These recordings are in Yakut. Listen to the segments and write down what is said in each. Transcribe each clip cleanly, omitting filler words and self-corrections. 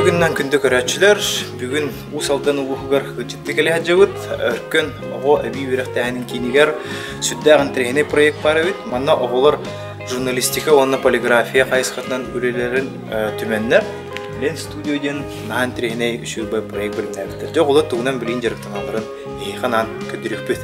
күннэн күндү көрөөччүлэр, бүгүн Уус Алдан улууһугар ыалдьыттыы кэлэ сылдьабыт. Өркөн оҕо эбии үөрэхтээһинин киинигэр сүрдээх интэриэһинэй проект баар эбит. Манна оҕолор журналистика уонна полиграфия хайысхатынан үлэлэрин түмэннэр Лен Студио диэн наһаа интэриэһинэй үчүгэй проект бэлэмнээбиттэр. Дьэ оҕолор тугунан билигин дьарыктаналларын эһиэхэ анаан көрдөрүөхпүт.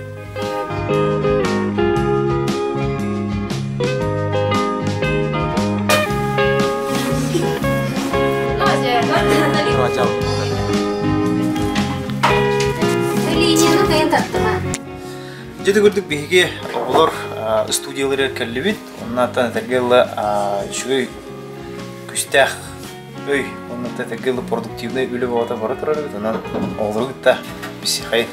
Дьэ курдук биһиги оҕолор студияларыгар кэллибит. Оннуттан этэргэ ыла үчүгэй күстээх өй уонна этэргэ ыла продуктивнай үлэ бөҕөтө бара турар эбит. Онон оҕолору кытта психай.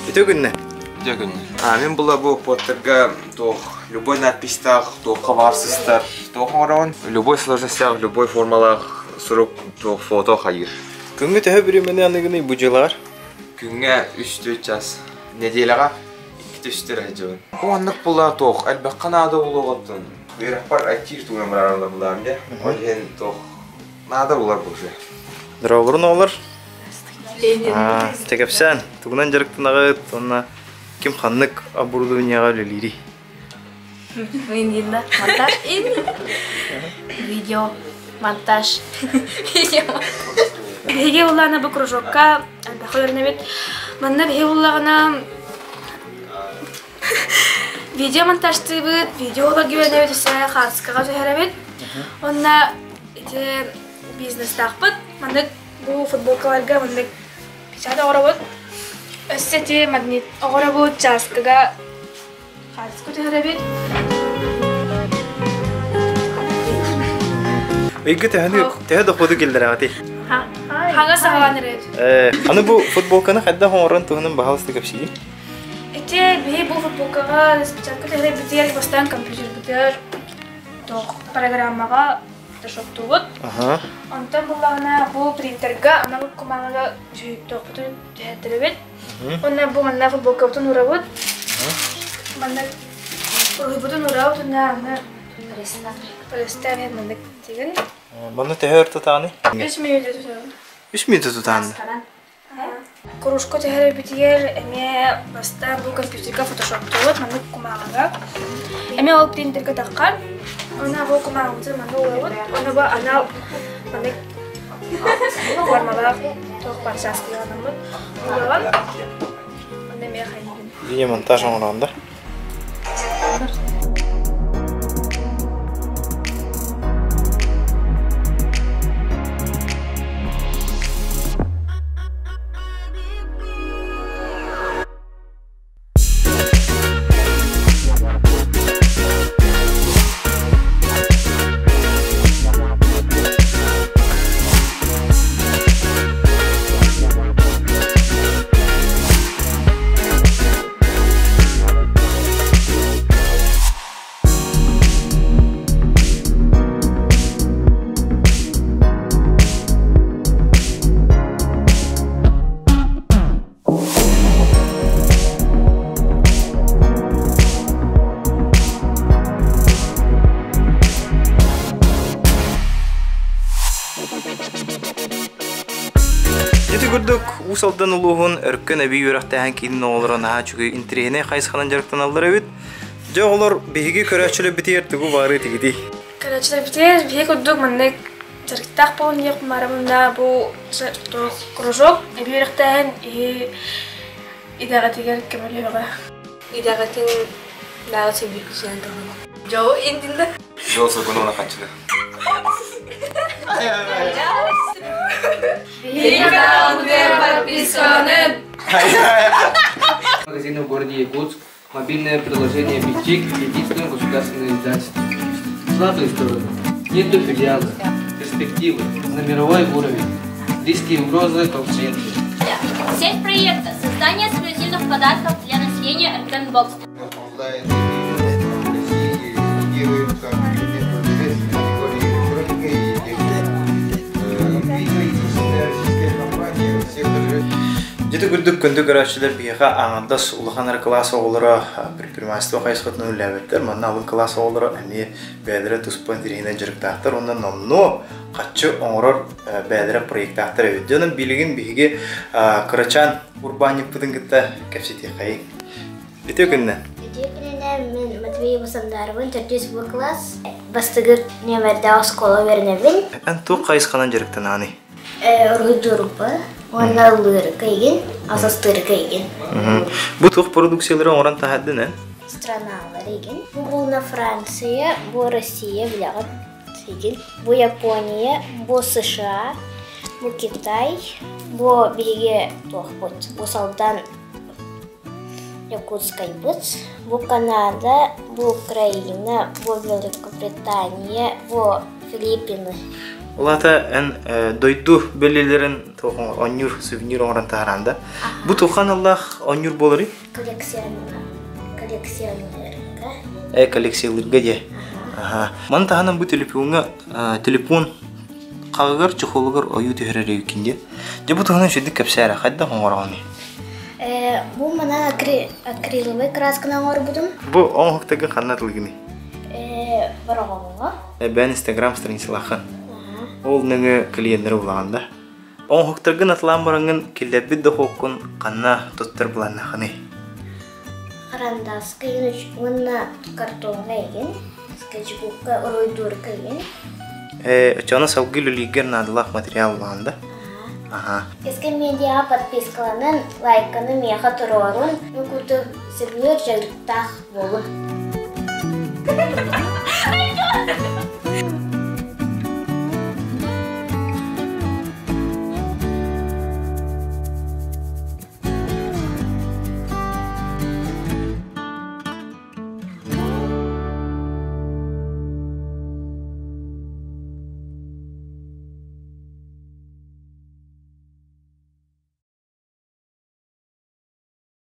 Үтүө күннэ. Үтүө күннэ. А, мин була бу поттарга туох любой надписьтаах, туохха баар сыстар, туох оҥороҕун? Любой сложностях, любой формалаах сурук, туох фото хайыыр. Күҥҥэ төһө бириэмэни аныгыный бу дьылаар? Күҥҥэ 3-4 час. Неделяҕа иккитэ үстэ эрэ сылдьабын. Оннук була туох элбэххэ наада буолуоҕуттан. Үөрэхпэр IT тугунан бараралар булаам дьэ. Ол иһин туох наада булар бу уже. Здороволорун оҕолор. Чэ кэпсээн, тугунан дьарыктанаҕыт уонна ким ханнык оборудованиеҕа үлэлиирий? Видно. Монтаж. Видео. Монтаж. Видео. Биһиги улаана бу кружокка элбэххэ үөрэнэбит. Манна биһиги уллаҕына видео монтажтыыбыт, видеоларга үөрэнэбит, өссө хаартыскаҕа түһэрэбит. Онно ити бизнестаахпыт. Маннык бу футболкаларга маннык печать оҥоробут. Өссө ити магнит оҥоробут, чааскыга хаартыска түһэрэбит. Ыйга төһөнү төһө доходу киллэрэҕитий? Хаҥа саҕалаан эрэбит. Аны бу футболканы хайдах оҥорон туһунан баһаалыста кэпсиигин? Ити биһи бу футболкаҕа распечатка түһэрбитигэр бастаан компьютербытыгар туох программаҕа фотошоптуубут. Онтон буллаҕына бу принтерга анал кумааҕыга дьүһүйүктүөхпүтүн түһэртэрэбит. Уонна бу манна футболкабытын уурабыт. Манна уруһуйбутун уурабыт уонна аны пресстаан маннык тигин. Манна төһө өр тутааный? Үс мүнүүтэ тутаҕын. Үс мүнүүтэ тутаан. Кружка түһэрэрбитигэр эмиэ бастаан бу компьютерга фотошоптуубут маннык кумааҕыга. Эмиэ ол принтергэ таххар. Уонна бу кумааҕыбытын манна уурабыт. Уонна бу анал маннык формалаах туох баар чааскылаанаммыт уураҕын. Онно эмиэ хайыыбын. Видеомонтаж оҥороон да? Ити курдук Уус Алдан улууһун Өркөн эбии үөрэхтээһин киинин оҕолоро наһаа үчүгэй интэриэһинэй хайысханан дьарыктаналлар эбит. Дьэ оҕолор биһиги көрөөччүлэрбитигэр тугу баарыы тигитий? Көрөөччүлэрбитигэр биһиги курдук маннык дьарыктаах буолун диэх баарабына бу кружок эбии үөрэхтээһин иһи идэҕитигэр көмөлөһөҕө. Идэҕитин дааҕы сөбүлүүр туһунан. Дьол интинде. Дьол сокуну уна хаччыны. Магазина в городе Якутск, мобильное приложение «Бичик» единственное государственное издательство. Слабые стороны. Нету филиала. Перспективы. На мировой уровень. Риски и угрозы конкуренции. Цель проекта – создание эксклюзивных подарков для населения Эркен Бокс. Дьэ курдук күндү көрөөччүлэр биһиэхэ аҥардас улахан эрэ кылаас оҕолоро предпринимательство хайысхатынан үлэлээбэттэр. Манна алын кылаас оҕолоро эмиэ бэйэлэрэ туспа интэриэһинэй дьарыктаахтар уонна номнуо хаччы оҥорор бэйэлэрэ проектаахтар эбит. Дьонум билигин биһиги кырачаан урбаанньыппытын кытта кэпсэтиэххэйиҥ. Үтүө күннэ. Үтүө күнүнэн мин Матвеева Сандаровын төрдүс бу класс бастыгыр нүөмэрдээх оскуола үөрэнэбин. Эн туох хайысханан дьарыктананый? Уруһуйдуурга уонна ыллыырга игин, асастыырга игин. Бу туох продукциялары оҥорон таһаардын эн? Страналар игин. Бу булна Франция, бу Россия билэҕит игин. Бу Япония, бу США, бу Китай, бу биһиги туохпут, бу Салдан Якутскайбыт, бу Канада, бу Украина, бу Великобритания, бу Филиппины. Ол аата эн дойду бэлиэлэрин оонньуур сувенир оҥорон таһааран да. Бу туохха аналлаах оонньуур буоларый? Коллекционерга. Коллекциялыырга диэ. Аха. Маны таһынан бу телефоҥҥа телефон хаҕыгар чехолугар ойуу түһэрэр эбиккин диэ. Дьэ бу туһунан үчүгдүк кэпсээ эрэ, хайдах оҥороҕунуй? Бу мана акриловай красканы оҥорбутум. Бу оҥоһуктаргын ханна атылыгыный? Бороҕоҥҥо. Бэйэн Инстаграм страницалааххын. Ол нөҥүө клиеннэри булаҕын да? Оҥоһуктаргын атылаан бараҥҥын киллэрбит дохуоккун ханна туттар былааннааххыный? Харандааска игин уонна картоҥҥа игин, скетчбукка уруйдуурга игин. Оччоҕуна салгыы үлэлииргэр наадалаах материал булаҕын да? Аха. Кэскил медиаҕа подпискаланан, лайканы миэхэ туруорун, бу курдук сөбүлүүр дьарыктаах буолун.